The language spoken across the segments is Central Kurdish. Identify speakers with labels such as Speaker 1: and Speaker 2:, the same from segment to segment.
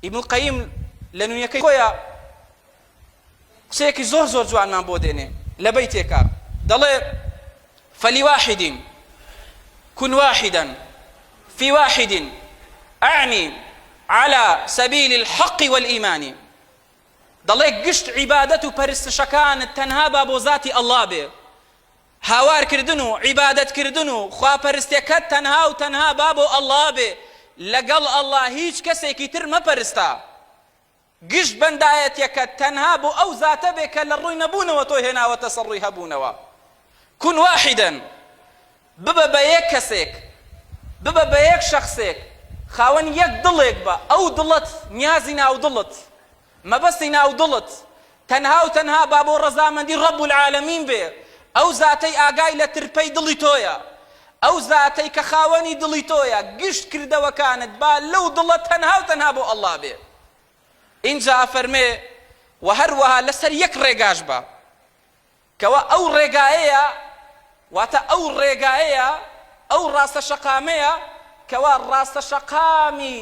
Speaker 1: ئیبن قەیم لە نونیەکەی خۆیا قسەیەکی زۆر زۆر جوانمان بۆ دێنێ لە بەیتێکا دەڵێ فلواحد كن واحدا في واحد أعني على سبيل الحق والإيمان دەڵێ گشت عیبادەت و پەرستشەکانت تەنها با بۆ زاتی ئەڵڵا بێ هاوار کردن و عیبادەت کردن و خواپەرستیەکەت تەنها و تەنها با بۆ اللە بێ لەگەڵ اللە هیچ کەسێکی تر مەپەرستە گشت بەندایەتیەکەت تەنها بۆ ئەو زاتە بێ کە لە ڕووی نەبوونەوە تۆی هێناوەتە سەر ڕووی هەبوونەوە کون واحدا ببە بە یەک کەسێک ببە بە یەک شەخسێک خاوەن یەک دڵێک بە ئەو دڵت نیازی ناو دڵت مەبەستی ناو دڵت تەنها و تەنها با بۆ ڕەزامەندی ڕەب العالمین بێ، ئەو زاتەی ئاگای لە ترپەی دڵی تۆیە، ئەو زاتەی کە خاوەنی دڵی تۆیە، گشت کردەوەکانت با لەو دڵە تەنها و تەنها بۆ اللە بێ. ئینجا ئەفەرمێ، وە هەروەها لەسەر یەک ڕێگاش بە. کەوا ئەو ڕێگایەیە، واتە ئەو ڕێگایەیە، ئەو ڕاستە شەقامەیە، کەوا ڕاستە شەقامی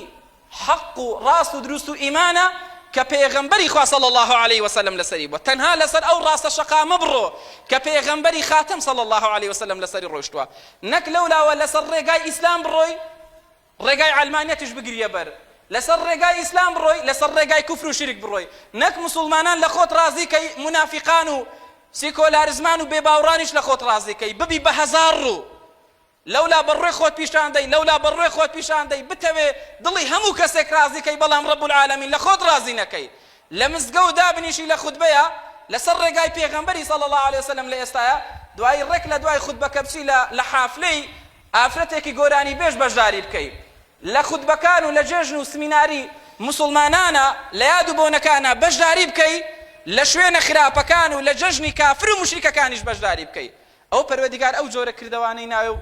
Speaker 1: حەق و ڕاست و دروست و ئیمانە کە پێغەمبەری خوا صلی اللە علیە وسلم لەسەری بووە، تەنها لەسەر ئەو ڕاستە شەقامە بڕۆ کە پێغەمبەری خاتەم صلی اللە علیە وسلم لەسەری ڕۆیشتووە، نەک لەولاوە لەسەر ڕێگای ئیسلام بڕۆی، ڕێگای عەلمانیەتیش بگریە بەر، لەسەر ڕێگای ئیسلام بڕۆی، لەسەر ڕێگای کوفر و شیرک بڕۆی، نەک موسوڵمانان لە خۆت ڕازی کەی، مونافیقان و سیکۆلارزمان و بێباوڕانیش لە خۆت ڕازی کەی، ببی بە هەزار ڕوو، لەولا بە ڕوێ خۆت پیشان دەی، لەولا بە ڕوێ خۆت پیشان دەی، بتەوێ دڵی هەموو کەسێک ڕازی کەی، بەڵام ڕەب العالمین لە خۆت ڕازی نەکەی، لە مزگەوت دابنیشی لە خوتبەیا لەسەر ڕێگای پێغەمبەری صلی اللە علیە وسلم لە ئێستایا، دوایی ڕێک لە دوای خوتبەکە بچی لە لە حافلەی ئافرەتێکی گۆرانیبێژ بەشداری بکەی لە خوتبەکان و لە جێژن و سمیناری موسوڵمانانا لە یاد و بۆنەکانا بەشداری بکەی لە شوێنە خراپەکان و لە جەژنی کافر و موشریکەکانیش بەشداری بکەی ئەوە پەروەردیگار ئەو جۆرە کردەوانەی ناوێ و.